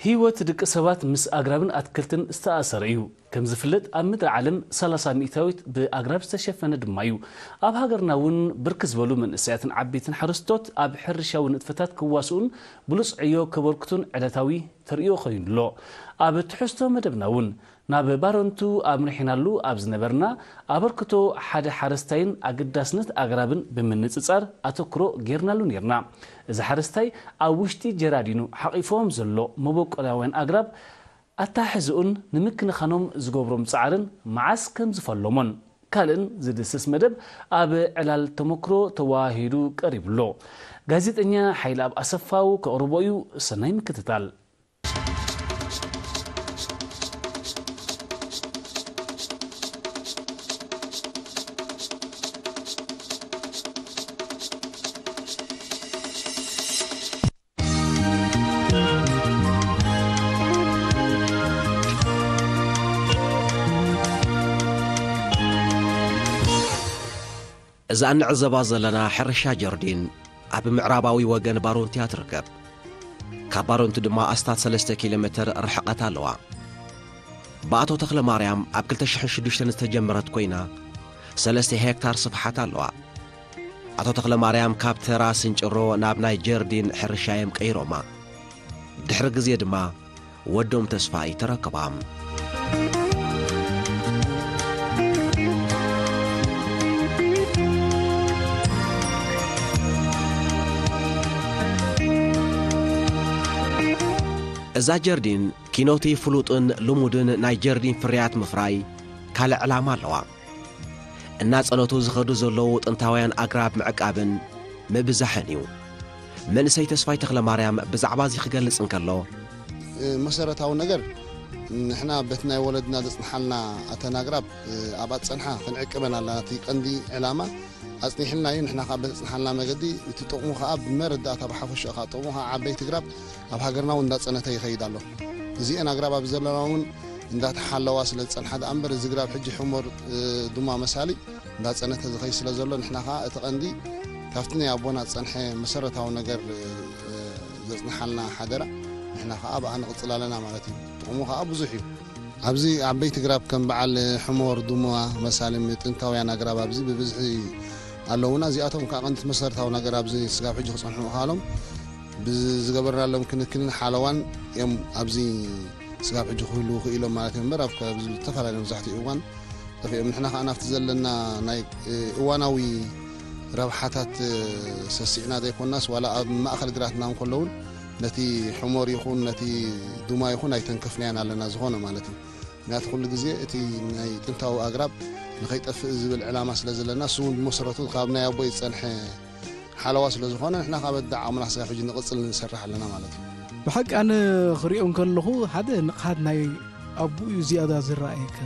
ህይወት ደቂ ሰባት ምስ ኣግራብን ኣትክልትን ዝተኣሰረ እዩ። ከም ዝፍለጥ፣ ኣብ ምድሪ ዓለም ሰላሳ ሚእታዊት ብኣግራብ ዝተሸፈነ ድማ እዩ። ኣብ ሃገርና እውን ብርክት ዝበሉ መንእሰያትን ዓበይትን ሓረስቶት ኣብ ሕርሻዊ ንጥፈታት ክዋስኡን ብሉጽ ዕዮ ከበርክቱን ዕለታዊ ተርእዮ ኮይኑ ኣሎ። ኣብ ትሕዝቶ መደብና እውን ናብ ባረንቱ ኣምሪሕናሉ ኣብ ዝነበርና፣ ኣበርክቶ ሓደ ሓረስታይን ኣገዳስነት ኣግራብን ብምንጽጻር ኣተኩሮ ጌርናሉ ኔርና። እዚ ሓረስታይ ኣብ ውሽጢ ጀራዲኑ ሓቒፍዎም ዘሎ መበቆላውያን ኣግራብ ኣተሓሕዝኡን ንምክንኻኖም ዝገብሮም ጻዕርን መዓስ ከም ዝፈለሞን ካልእን ዝድስስ መደብ ኣብ ዕላል ተመክሮ ተዋሂዱ ቀሪቡ ኣሎ። ጋዜጠኛ ሓይለኣብ ኣሰፋው ከቕርቦ እዩ። ሰናይ ምክትታል። እዛ እንዕዘባ ዘለና ሕርሻ ጀርዲን ኣብ ምዕራባዊ ወገን ባሮንቲ እያ ትርከብ። ካብ ባሮንቲ ድማ ኣስታት ሰለስተ ኪሎ ሜተር ርሕቐት ኣለዋ። ብኣቶ ተኽለ ማርያም ኣብ ክልተ ሽሕን ሽዱሽተን ዝተጀመረት ኮይና፣ ሰለስተ ሄክታር ስፍሓት ኣለዋ። ኣቶ ተኽለ ማርያም ካብ ተራ ስንጭሮ ናብ ናይ ጀርዲን ሕርሻ እዮም ቀይሮማ። ድሕሪ ግዜ ድማ ወዶም ተስፋይ ተረከባ። እዛ ጀርዲን ኪኖቲ ፍሉጥን ልሙድን ናይ ጀርዲን ፍርያት ምፍራይ ካልእ ዕላማ ኣለዋ። እናጸነቱ ዝኸዱ ዘለዉ ጥንታውያን ኣግራብ ምዕቃብን ምብዛሕን እዩ። መንእሰይ ተስፋይ ተኽለማርያም ብዛዕባ እዚ ክገልጽ እንከሎ፣ እ፣ መሰረታዊ ነገር ንሕና በቲ ናይ ወለድና ዘጽንሓልና ኣተን ኣግራብ፣ እ፣ ኣብኣ ዝጸንሓ ክንዕቅበን ኣለና። እቲ ቀንዲ ዕላማ ኣጽኒሕልና እዩ። ንሕና ከኣ በቲ ዘጽንሓልና መገዲ እቲ ጥቕሙ ከኣ ብመረዳእታ ብሓፈሻኡ ከኣ ጥቕሙ ከኣ ዓበይቲ ግራብ ኣብ ሃገርና እውን እንዳጸነተ ይኸይድ ኣሎ። እዚአን ኣግራብ ኣብዚ ዘለና እውን እንዳተሓለዋ ስለ ዝጸንሓ ደኣ እምበር፣ እዚ ግራብ ሕጂ ሕሞር፣ እ፣ ዱማ መሳሊ እንዳጸነተ ዝኸይድ ስለ ዘሎ፣ ንሕና ከኣ እቲ ቀንዲ ካብቲ ናይ ኣቦና ዝጸንሐ መሰረታዊ ነገር፣ እ፣ እ፣ ዘጽንሓልና ሓደራ፣ ንሕና ከኣ ብኣ ንቕጽል ኣለና ማለት እዩ። ጥቕሙ ከኣ ብዙሕ እዩ። ኣብዚ ዓበይቲ ግራብ ከም በዓል ሕሞር፣ ዱማ መሳሊ ጥንታውያን ኣግራብ ኣብዚ ብብዝሒ ኣለዉና። እዚኣቶም ከኣ ቀንዲ መሰረታዊ ነገር ኣብዚ ስጋብ ሕጂ ክጸንሑ ምኽኣሎም ብዝገበርናሎም ክንክንን ሓለዋን እዮም ኣብዚ ስጋብ ሕጂ ክህልዉ ክኢሎም ማለት እዩ እምበር፣ ኣብ ከባቢ ዝተፈላለዩ መብዛሕትኡ እዋን ጠፊኦም። ንሕና ከኣ ናብቲ ዘለና ናይ፣ እ፣ እዋናዊ ረብሓታት፣ እ፣ ሰሲዕና ዘይኮናስ፣ ዋላ ኣብ ማእከል ግራትና እንከሎ እውን ነቲ ሕሞር ይኹን ነቲ ዱማ ይኹን ኣይተንከፍናዮን ኣለና ዝኾነ ማለት እዩ። ምክንያቱ ኩሉ ግዜ እቲ ናይ ጥንታዊ ኣግራብ ንኸይጠፍእ ዝብል ዕላማ ስለ ዘለና፣ እሱ እውን ብመሰረቱ ካብ ናይ ኣቦይ ዝጸንሐ ሓለዋ ስለ ዝኾነ፣ ንሕና ካብ ኣደ ዓቕምና ክሳብ ሕጂ ንቕጽል ንሰርሕ ኣለና ማለት እዩ። ብሓቂ ኣነ ክሪኦ እንከለኹ፣ ሓደ ንቕሓት ናይ ኣቦኡ እዩ ዝያዳ ዝረኣየካ።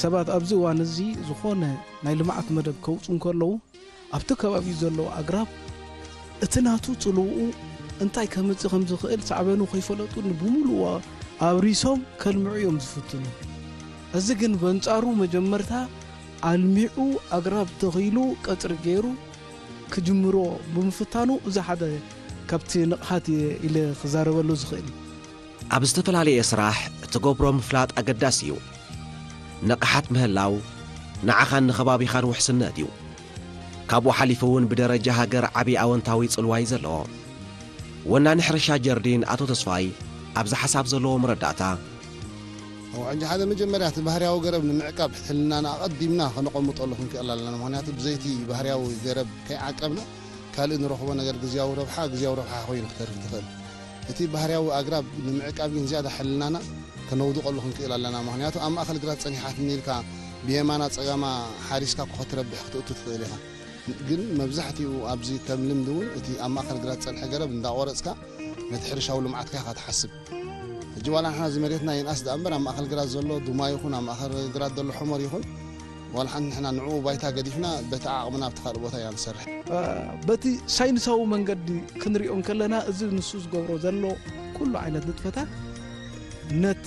ሰባት ኣብዚ እዋን እዚ ዝኾነ ናይ ልምዓት መደብ ከውፁ እንከለዉ፣ ኣብቲ ከባቢ ዘለዉ ኣግራብ እቲ ናቱ ጽልውኡ እንታይ ከምጽእ ከም ዝኽእል ሳዕበኑ ከይፈለጡ ብምሉኡ ኣብሪሶም ከልምዑ እዮም ዝፍትኑ። እዚ ግን በንጻሩ መጀመርታ ኣልሚዑ ኣግራብ ተኺሉ ቀጽሪ ገይሩ ክጅምሮ ብምፍታኑ፣ እዚ ሓደ ካብቲ ንቕሓት እየ ኢለ ክዛረበሉ ዝኽእል። ኣብ ዝተፈላለየ ስራሕ እትገብሮ ምፍላጥ ኣገዳሲ እዩ። ንቕሓት ምህላው ንዓኻን ንኸባቢኻን ውሕስነት እዩ። ካብኡ ሓሊፉ እውን ብደረጃ ሃገር ዓቢ ኣወንታዊ ጽልዋ እዩ ዘለዎ። ወናኒ ሕርሻ ጀርዲን ኣቶ ተስፋይ ኣብዚ ሓሳብ ዘለዎ መረዳእታ፣ ኣብ ሕጂ ሓደ መጀመርያ እቲ ባህርያዊ ገረብ ንምዕቃብ ሕልናና ኣቐዲምና ከነቐምጠሉ ክንክእል ኣለና። ምኽንያቱ ብዘይቲ ባህርያዊ ገረብ ከይዓቀብና ካልእ ንረኽቦ ነገር ግዝያዊ ረብሓ፣ ግዝያዊ ረብሓ ኮይኑ ክተርፍ ትኽእል። እቲ ባህርያዊ ኣግራብ ንምዕቃብ ግን ዝያዳ ሕልናና ከነውድቐሉ ክንክእል ኣለና። ምኽንያቱ ኣብ ማእከል ግራት ጸኒሓትኒ ኢልካ ብየማና ጸጋማ ሓሪስካ እኮ ክትረብሕ ክትእቱ ትኽእል ኢኻ። ግን መብዛሕትኡ ኣብዚ ከም ልምዲ እውን እቲ ኣብ ማእከል ግራት ጸንሐ ገረብ እንዳቖረጽካ ነቲ ሕርሻዊ ልምዓትካ ኢኻ ትሓስብ። ሕጂ ዋላ ንሕና እዚ መሬትና ይንኣስ ደኣ እምበር ኣብ ማእከል ግራት ዘሎ ዱማ ይኹን ኣብ ማእከል ግራት ዘሎ ሕሞር ይኹን ዋላ ሓንቲ ንሕና ንዕኡ ባይታ ገዲፍና በቲ ዓቕምና ኣብቲ ካልእ ቦታ ኢና ንሰርሕ። እ፣ በቲ ሳይንሳዊ መንገዲ ክንሪኦ እንከለና፣ እዚ ንሱ ዝገብሮ ዘሎ ኩሉ ዓይነት ንጥፈታት ነቲ፣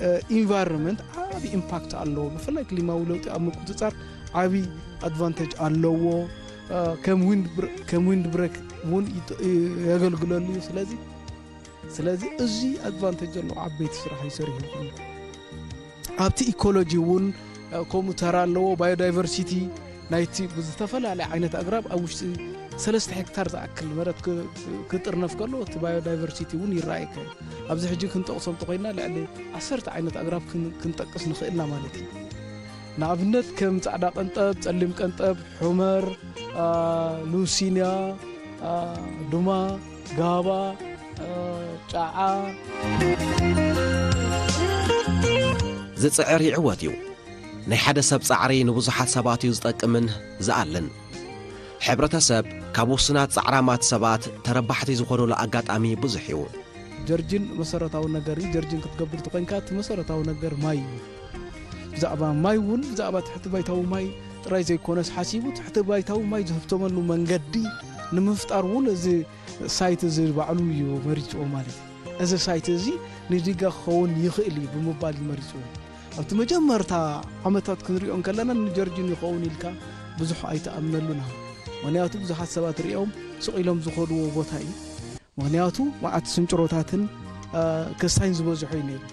እ፣ ኢንቫይሮንመንት ዓቢ ኢምፓክት ኣለዎ። ብፍላይ ክሊማዊ ለውጢ ኣብ ምቁጽጻር ዓቢ ኣድቫንቴጅ ኣለዎ። እ፣ ከም ዊንድ ብር-፣ ከም ዊንድ ብሬክ እውን ይጥ-፣ የገልግለሉ እዩ። ስለዚ ስለዚ እዚ ኣድቫንቴጅ ኣለዎ፣ ዓበይቲ ስራሕ ይሰርሑ ይኾኑ። ኣብቲ ኢኮሎጂ እውን ከምኡ ተራ ኣለዎ። ባዮዳይቨርሲቲ ናይቲ ብዝተፈላለየ ዓይነት ኣግራብ ኣብ ውሽጢ ሰለስተ ሄክታር ዝኣክል መረት ክጥርነፍ ከሎ እቲ ባዮዳይቨርሲቲ እውን ይረኣየካ። ኣብዚ ሕጂ ክንጠቕሶም እንተኾይና ልዕሊ ዓሰርተ ዓይነት ኣግራብ ክንጠቅስ ንኽእልና ማለት እዩ። ንኣብነት ከም ጻዕዳ ቀንጠብ፣ ጸሊም ቀንጠብ፣ ሑመር፣ ሉሲንያ፣ ዱማ፣ ጋባ፣ ጫዓ። ዝጽዕር ይዕወት እዩ። ናይ ሓደ ሰብ ጻዕሪ ንብዙሓት ሰባት እዩ ዝጠቅምን ዝኣልን። ሕብረተሰብ ካብ ውሱናት ጻዕራማት ሰባት ተረባሕቲ ዝኾኑሉ ኣጋጣሚ ብዙሕ እዩ። ጀርጂን መሰረታዊ ነገር እዩ። ጀርጂን ክትገብር ተኾይንካ እቲ መሰረታዊ ነገር ማይ እዩ። ብዛዕባ ማይ እውን ብዛዕባ ትሕቲ ባይታዊ ማይ ጥራይ ዘይኮነስ ሓሲቡ ትሕቲ ባይታዊ ማይ ዝህብተመሉ መንገዲ ንምፍጣር እውን እዚ ሳይት እዚ ባዕሉ እዩ መሪፅዎ ማለት እዩ። እዚ ሳይት እዚ ንዲጋ ክኸውን ይኽእል እዩ ብምባል እዩ መሪፅዎ። ኣብቲ መጀመርታ ዓመታት ክንሪኦ እንከለና ንጀርጂን ይኸውን ኢልካ ብዙሕ ኣይተኣምነሉን። ምክንያቱ ብዙሓት ሰባት ሪኦም ስቕ ኢሎም ዝኸድዎ ቦታ እዩ። ምክንያቱ መዓት ስንጭሮታትን ክስታይን ዝበዝሖ እዩ ነይሩ።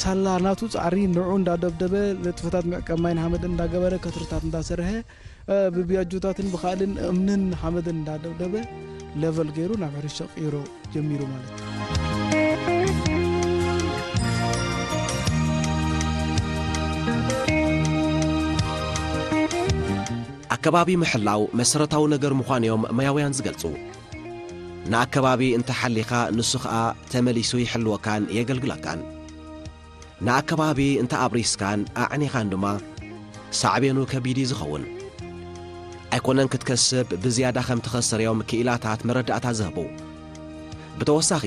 ሳላ ናቱ ፃዕሪ ንዑ እንዳደብደበ ንጥፈታት መዕቀብ ማይን ሓመድን እንዳገበረ ከትርታት እንዳሰርሐ ብቢያጆታትን ብካልን እምንን ሓመድን እንዳደብደበ ለቨል ገይሩ ናብ ሕርሻ ቀይሮ ጀሚሩ ማለት እዩ። ኣከባቢ ምሕላው መሰረታዊ ነገር ምዃኑ እዮም ማያውያን ዝገልጹ። ንኣከባቢ እንተሓሊኻ ንሱ ኸኣ ተመሊሱ ይሕልወካን የገልግለካን። ንኣከባቢ እንተ ኣብሪስካን ኣዕኒኻን ድማ ሳዕቤኑ ከቢድ እዩ ዝኸውን። ኣይኮነን ክትከስብ ብዝያዳ ከም ትኸስር እዮም ክኢላታት መረዳእታ ዝህቡ። ብተወሳኺ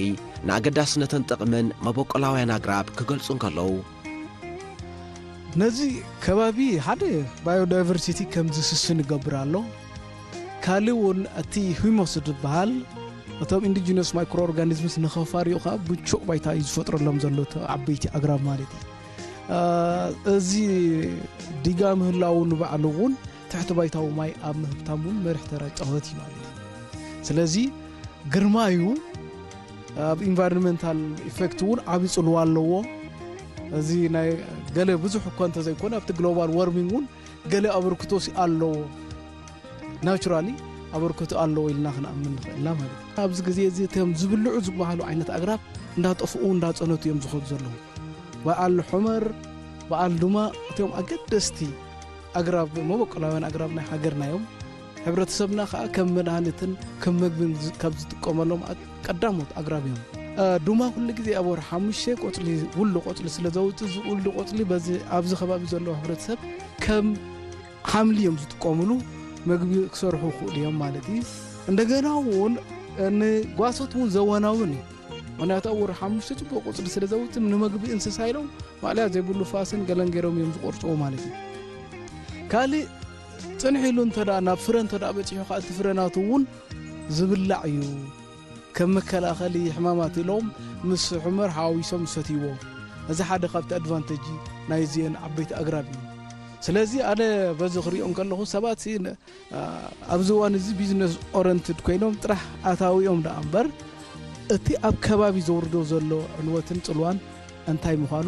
ንኣገዳስነትን ጥቕምን መበቆላውያን ኣግራብ ክገልጹ እንከለዉ፣ ነዚ ከባቢ ሓደ ባዮዳይቨርሲቲ ከም ዝስስን ይገብር ኣሎ። ካልእ እውን እቲ ሁሞስ ዝበሃል እቶም ኢንዲጂነስ ማይክሮ ኦርጋኒዝምስ ንኸፋርዩ ከዓ ብቹቕ ባይታ እዩ ዝፈጥረሎም ዘሎ እቲ ዓበይቲ ኣግራብ ማለት እዩ። እዚ ዲጋ ምህላው ንባዕሉ እውን ትሕቲ ባይታዊ ማይ ኣብ ምህብታም እውን መሪሕ ተራ ይፃወት እዩ ማለት እዩ። ስለዚ ግርማ እዩ። ኣብ ኢንቫይሮንመንታል ኢፌክት እውን ዓብዪ ፅልዋ ኣለዎ። እዚ ናይ ገለ ብዙሕ እኳ እንተዘይኮነ ኣብቲ ግሎባል ዋርሚንግ እውን ገለ ኣበርክቶ ኣለዎ። ናቹራሊ ኣበርክቶ ኣለዎ ኢልና ክንኣምን ንኽእልና ማለት እዩ። ኣብዚ ግዜ እዚ እቶም ዝብልዑ ዝበሃሉ ዓይነት ኣግራብ እንዳጠፍኡ እንዳፀነቱ እዮም ዝኸዱ ዘለዉ። በዓል ሑመር፣ በዓል ዱማ እቶም ኣገደስቲ ኣግራብ መበቆላውያን ኣግራብ ናይ ሃገርና እዮም። ሕብረተሰብና ከዓ ከም መድሃኒትን ከም መግብን ካብ ዝጥቀመሎም ቀዳሞት ኣግራብ እዮም። ዱማ ኩሉ ግዜ ኣብ ወርሒ ሓሙሽተ ቆፅሊ ውሉ ቆፅሊ ስለ ዘውፅእ እዚ ውሉ ቆፅሊ በዚ ኣብዚ ከባቢ ዘለዎ ሕብረተሰብ ከም ሓምሊ እዮም ዝጥቀምሉ፣ መግቢ ክሰርሑ ይኽእሉ እዮም ማለት እዩ። እንደገና እውን ንጓሶት እውን ዘወናውን እዩ። ምክንያቱ ኣብ ወርሒ ሓሙሽተ ፅቡቅ ቆፅሊ ስለ ዘውፅእ ንመግቢ እንስሳ ኢሎም ማዕለያ ዘይብሉ ፋስን ገለን ገይሮም እዮም ዝቆርፅዎ ማለት እዩ። ካልእ ፅንሕ ኢሉ እንተ ናብ ፍረ እንተ በፂሑ ከዓ እቲ ፍረ ናቱ እውን ዝብላዕ እዩ። ከም መከላኸሊ ሕማማት ኢሎም ምስ ሕመር ሓዋዊሶም ዝሰትይዎ። እዚ ሓደ ካብቲ ኣድቫንቴጅ ናይዚአን ዓበይቲ ኣግራብ እዩ። ስለዚ ኣነ በዚ ክሪኦ እንከለኹ ሰባት ኣብዚ እዋን እዚ ቢዝነስ ኦረንትድ ኮይኖም ጥራሕ ኣታዊኦም ደኣ እምበር እቲ ኣብ ከባቢ ዘውርዶ ዘሎ ዕንወትን ፅልዋን እንታይ ምዃኑ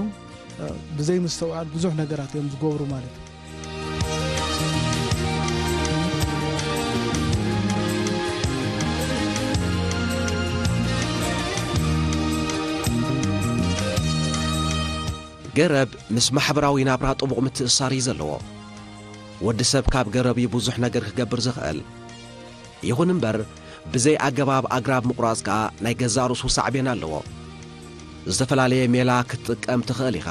ብዘይምስተውዓል ብዙሕ ነገራት እዮም ዝገብሩ ማለት እዩ። ገረብ ምስ ማሕበራዊ ናብራ ጥቡቕ ምትእስሳር እዩ ዘለዎ። ወዲ ሰብ ካብ ገረብ እዩ ብዙሕ ነገር ክገብር ዝኽእል። ይኹን እምበር ብዘይ ኣገባብ ኣግራብ ምቑራጽ ከኣ ናይ ገዛእ ርእሱ ሳዕቤን ኣለዎ። ዝተፈላለየ ሜላ ክትጥቀም ትኽእል ኢኻ።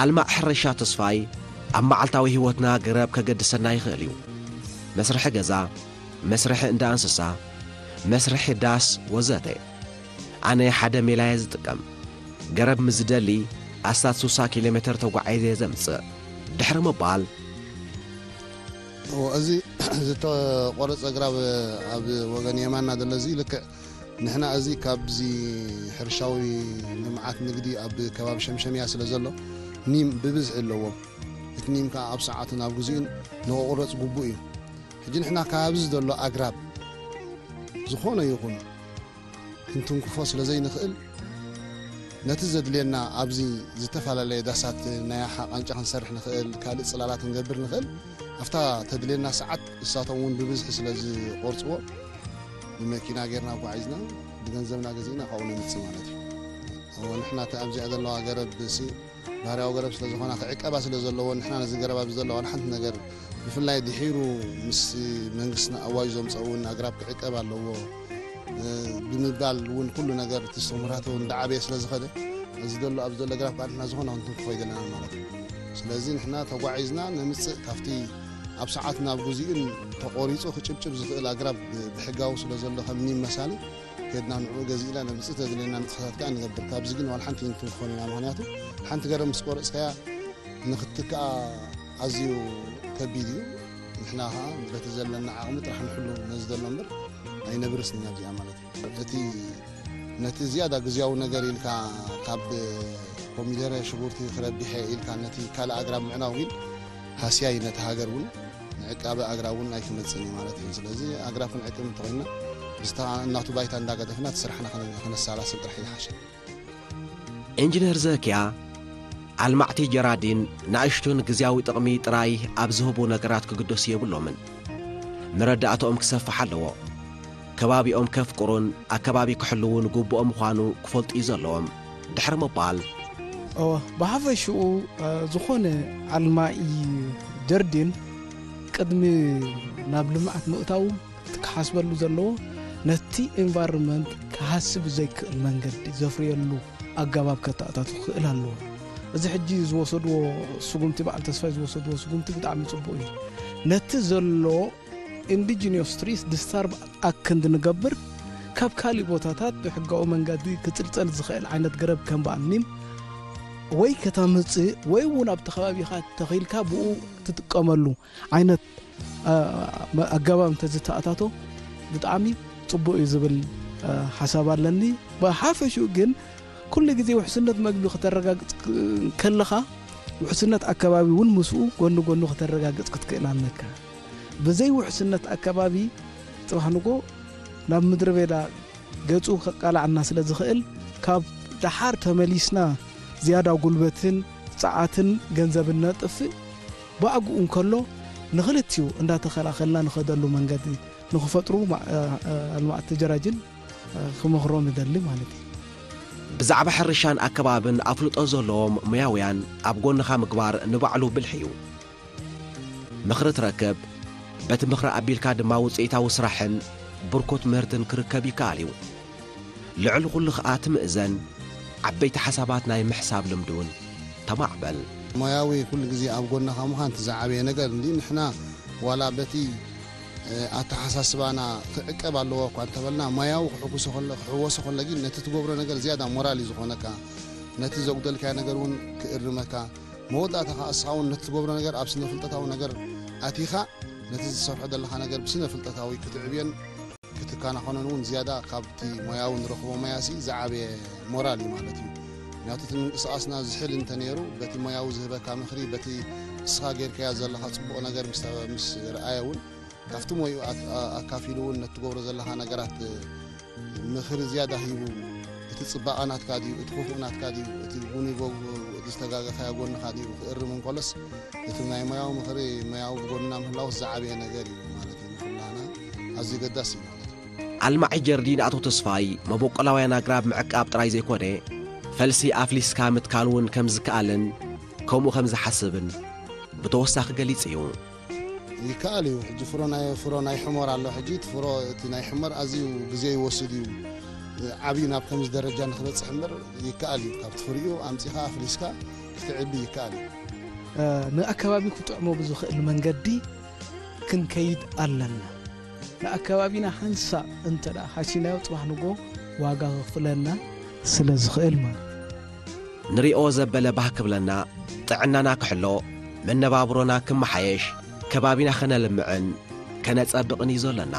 ኣልማዕ ሕርሻ ተስፋይ ኣብ መዓልታዊ ህይወትና ገረብ ከገድሰና ይኽእል እዩ። መስርሒ ገዛ፣ መስርሒ እንዳ እንስሳ፣ መስርሒ ዳስ ወዘተ። ኣነ ሓደ ሜላ እየ ዝጥቀም። ገረብ ምስ ዝደሊ ኣስታት ስሳ ኪሎ ሜተር ተጓዒዘ እየ ዘምጽእ። ድሕሪ ምባል፣ እዎ፣ እዚ ዝተቆረፀ ኣግራብ ኣብ ወገን የማና ዘሎ እዚ ልክዕ ንሕና እዚ ካብዚ ሕርሻዊ ልምዓት ንግዲ ኣብ ከባቢ ሸምሸምያ ስለ ዘሎ ኒም ብብዝሒ ኣለዎም። እቲ ኒም ከዓ ኣብ ሰዓቱ ናብ ግዚኡን ንክቁረፅ ግቡእ እዩ። ሕጂ ንሕና ካብዚ ዘሎ ኣግራብ ዝኾነ ይኹን ክንትንክፎ ስለ ዘይንኽእል፣ ነቲ ዘድልየና ኣብዚ ዝተፈላለየ ዳሳት ናይ ኣሓ ቃንጫ ክንሰርሕ ንኽእል፣ ካልእ ጽላላት ክንገብር ንኽእል። ኣብታ ተድልየና ሰዓት እሳቶም እውን ብብዝሒ ስለ ዝቆርጽዎ፣ ብመኪና ጌርና ኣጓዒዝና፣ ብገንዘብና ገዚእና ካብኡ ነምጽእ ማለት እዩ። እወ፣ ንሕና እቲ ኣብዚኣ ዘለዋ ገረብ ሲ ባህርያዊ ገረብ ስለ ዝኾና ክዕቀባ ስለ ዘለዎ፣ ንሕና ነዚ ገረብ ኣብዚ ዘለዋ ንሓንቲ ነገር፣ ብፍላይ ድሒሩ ምስ መንግስትና ኣዋጅ ዘምፀኡ እውን ኣግራብ ክዕቀብ ኣለዎ፣ እ፣ ብምባል እውን ኩሉ ነገር እቲ ዝተምራተ እውን እንዳዓበየ ስለ ዝኸደ፣ እዚ ዘሎ ኣብዚ ዘሎ ገረብ ከዓ ንሕና ዝኾነ ክንትንክፎ ኣይደለና ማለት እዩ። ስለዚ ንሕና ተጓዒዝና ነምፅእ፣ ካብቲ ኣብ ሰዓት ናብ ግዚኡን ተቆሪፁ ክጭብጭብ ዝኽእል ኣግራብ ብ-፣ ብሕጋዊ ስለ ዘሎ ከም ኒም መሳሊ ከድና ንዕኡ ገዚእና ነምፅእ፣ ተድልየና ንጥፈታት ከዓ ንገብር። ካብዚ ግን ዋላ ሓንቲ ይንትንክፎን ኢና። ምኽንያቱ ሓንቲ ገረብ ምስ ቆረፅካያ ንኽትክኣ ኣዝዩ ከቢድ እዩ። ንሕና ከዓ በቲ ዘለና ዓቕሚ ጥራሕ ንሕሉ ነዚ ዘሎ እምበር ኣይነብርስን ኢና ኣብዚኣ ማለት እዩ። እቲ ነቲ ዝያዳ ግዝያዊ ነገር ኢልካ ካብ ኮሚደረ ሽጉርቲ ክረቢሐ ኢልካ ነቲ ካልእ ኣግራብ ምዕናው ግን ሃስያ እዩ ነቲ ሃገር እውን ንዕቃበ ኣግራብ እውን ኣይክመጽእን እዩ ማለት እዩ። ስለዚ ኣግራብ ክንዕቅብ እንተኾይንና ብዝተ-፣ እናቱ ባይታ እንዳገደፍና እቲ ስራሕና ከነ-፣ ከነሰላስል ጥራሕ ይሓሸ። ኢንጂነር ዘኪያ ኣልማዕቲ ጀራዲን ንኣሽቱን ግዝያዊ ጥቕሚ ጥራይ ኣብ ዝህቡ ነገራት ክግደሱ የብሎምን። መረዳእታኦም ክሰፍሕ ኣለዎ። ከባቢኦም ከፍቅሩን ኣከባቢ ክሕልዉን ግቡኦም ምዃኑ ክፈልጡ እዩ ዘለዎም። ድሕሪ ምባል፣ እወ፣ ብሓፈሽኡ፣ እ፣ ዝኾነ ኣልማኢ ጀርዲን ቅድሚ ናብ ልምዓት ምእታዉ እቲ ክሓስበሉ ዘለዎ ነቲ ኤንቫይሮንመንት ክሃሲ ብዘይክእል መንገዲ ዘፍርየሉ ኣገባብ ከተኣታቱ ክኽእል ኣለዎ። እዚ ሕጂ ዝወሰድዎ ስጉምቲ፣ በዓል ተስፋይ ዝወሰድዎ ስጉምቲ ብጣዕሚ ጽቡቕ እዩ። ነቲ ዘሎ ኢንዲጂኒዮስ ትሪስ ዲስታርብ ኣክንዲ ንገብር፣ ካብ ካሊእ ቦታታት ብሕጋዊ መንገዲ ክጽልጸል ዝኽእል ዓይነት ገረብ ከም በዓል ኒም ወይ ከተምጽእ ወይ እውን ኣብቲ ከባቢኻ ተኺልካ ብኡ ትጥቀመሉ ዓይነት፣ አ፣ ኣገባብ እንተዝተኣታቶ ብጣዕሚ ጽቡቕ እዩ ዝብል፣ አ፣ ሓሳብ ኣለኒ። ብሓፈሽኡ ግን ኩሉ ግዜ ውሕስነት መግቢ ከተረጋግጽ ክ-፣ ከለኻ፣ ውሕስነት ኣከባቢ እውን ምስኡ ጎኒ ጎኑ ከተረጋግጽ ክትክእል ኣለካ። ብዘይ ውሕስነት ኣከባቢ፣ ጽባሕ ንጎ ናብ ምድረ በዳ ገጹ ከቃልዓና ስለ ዝኽእል፣ ካብ ደሓር ተመሊስና ዝያዳ ጉልበትን ጸዓትን ገንዘብን ነጥፍእ፣ ብኣግኡ እንከሎ ንኽልቲኡ እንዳተኸላኸልና ንኸደሉ መንገዲ ንኽፈጥሩ ማ-፣ እ፣ እ፣ ኣልማዕቲ ጀራጅን፣ እ፣ ክመኽሮም ይደሊ ማለት እዩ። ብዛዕባ ሕርሻን ኣከባብን ኣፍልጦ ዘለዎም ሞያውያን ኣብ ጎንኻ ምግባር ንባዕሉ ብልሒ እዩ። ምኽሪ ትረክብ፣ በቲ ምኽሪ ኣቢልካ ድማ ውጽኢታዊ ስራሕን ብርኩት ምህርትን ክርከብ ይከኣል እዩ። ልዕሊ ኩሉ ኸኣ ትምእዘን፣ ዓበይቲ ሓሳባት ናይ ምሕሳብ ልምዲ እውን ተማዕበል። ሞያዊ ኩሉ ግዜ ኣብ ጎንኻ ምዃን እቲ ዝዓበየ ነገር እንዲ ንሕና ዋላ በቲ፣ እ፣ ኣተሓሳስባና ክዕቀብ ኣለዎ እኳ እንተበልና፣ ሞያዊ ክሕጉሶ ከሎ፣ ክሕወሶ ከሎ ግን ነቲ ትገብሮ ነገር ዝያዳ ሞራል እዩ ዝኾነካ። ነቲ ዘጉደልካዮ ነገር እውን ክእርመካ። መወዳእታ ኸዓ እስኻ እውን ነቲ ትገብሮ ነገር ኣብ ስነ ፍልጠታዊ ነገር ኣቲኻ ነቲ ዝሰርሖ ዘለኻ ነገር ብስነ ፍልጠታዊ ክትዕብዮን ክትከናኸኖን እውን ዝያዳ ካብቲ ሞያዊ ንረኽቦ ሞያሲ ዝዓበየ ሞራል እዩ ማለት እዩ። ምክንያቱ እቲ ምንቅስቓስና ዝሕል እንተነይሩ በቲ ሞያዊ ዝህበካ ምኽሪ፣ በቲ እስኻ ጌርካዮ ዘለኻ ጽቡቕ ነገር ምስ፣ ምስ ረኣየ እውን ካብቲ ሞይኡ ኣት-፣ ኣ-፣ ኣካፊሉ እውን ነቲ ትገብሮ ዘለኻ ነገራት ምኽሪ ዝያዳ ሂቡ፣ እቲ ጽባቐ ናትካ ድዩ፣ እቲ ክፉእ ናትካ ድዩ፣ እቲ እውን ይጎ-፣ ዝተጋገኻዮ ጎንኻ ድዩ ክእርም እንከሎስ፣ እቲ ናይ ሞያዊ ምኽሪ፣ ሞያዊ ጎንና ምህላውስ ዝዓበየ ነገር እዩ ማለት እዩ። ንኹላህና ኣዝዩ ገዳሲ እዩ ማለት እዩ። ኣልማዒ ጀርዲን ኣቶ ተስፋይ መበቆላውያን ኣግራብ ምዕቃብ ጥራይ ዘይኮነ፣ ፈልሲ ኣፍሊስካ ምትካል እውን ከም ዝከኣልን ከምኡ ከም ዝሓስብን ብተወሳኺ ገሊጹ እዩ። ይከኣል እዩ። ሕጂ ፍሮ ናይ፣ ፍሮ ናይ ሕሞር ኣሎ። ሕጂ እቲ ፍሮ፣ እቲ ናይ ሕሞር ኣዝዩ ግዜ ይወስድ እዩ። ዓብዩ ናብ ከምዚ ደረጃ ንክበጽሕ እምበር ይከኣል እዩ። ካብቲ ፍሪኡ ኣምጺኻ ኣፍሊስካ ክትዕቢ ይከኣል እዩ። እ፣ ንኣከባቢ ክጥዕሞ ብዝኽእል መንገዲ ክንከይድ ኣለና። ንኣከባቢና ሓንሳእ እንተ ደኣ ሃሲናዮ፣ ጽባሕ ንጎ ዋጋ ከኽፍለና ስለ ዝኽእል ማለት። ንሪኦ ዘበለ ባህ ክብለና፣ ጥዕናና ክሕሎ፣ መነባብሮና ክመሓየሽ፣ ከባቢና ከነልምዕን ከነጸብቕን እዩ ዘለና።